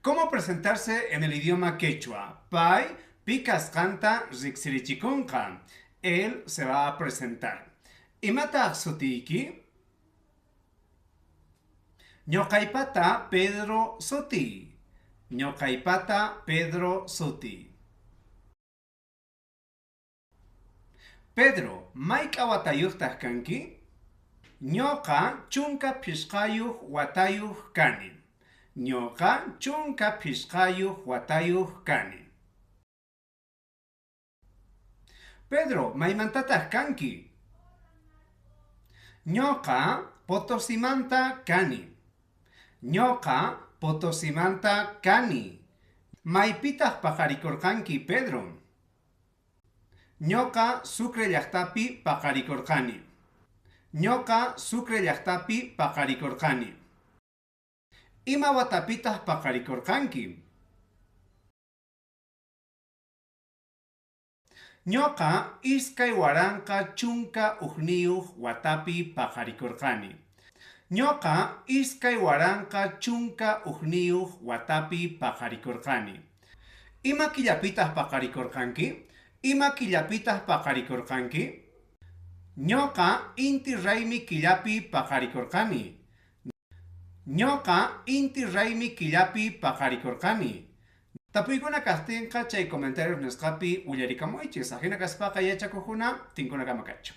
¿Cómo presentarse en el idioma quechua? Pay pi kasqanta riqsirichikunqa. Él se va a presentar. Imataq sutiyki? Ñoqaypata Pedro sutiy. Ñoqaypata Pedro sutiy. Pedro, mayk'a watayuqtaq kanki? Ñoqa 15 watayuq kani. Ñoqa 15 watayuq kani. Pedro, maymantataq kanki? Ñoqa Potosimanta kani. Ñoqa Potosimanta kani. Maypitaq paqarikurqanki, Pedro? Ñoqa Sucre llaqtapi paqarikurqani. Ñoqa Sucre llaqtapi paqarikurqani. Ima watapitaq paqarikurqanki? Ñoqa 2011 watapi paqarikurqani. Ñoqa 2011 watapi paqarikurqani. Ima killapitaq paqarikurqanki? Ima killapitaq paqarikurqanki? Ñoqa Inti Raymi killapi paqarikurqani. Ñoqa Inti Raymi killapi paqarikurqani. Tapuykuna kajtinqa chay comentarios nisqapi willarikamuychis. Ajina kaspaqa yachakojkuna tinkunakama kachu.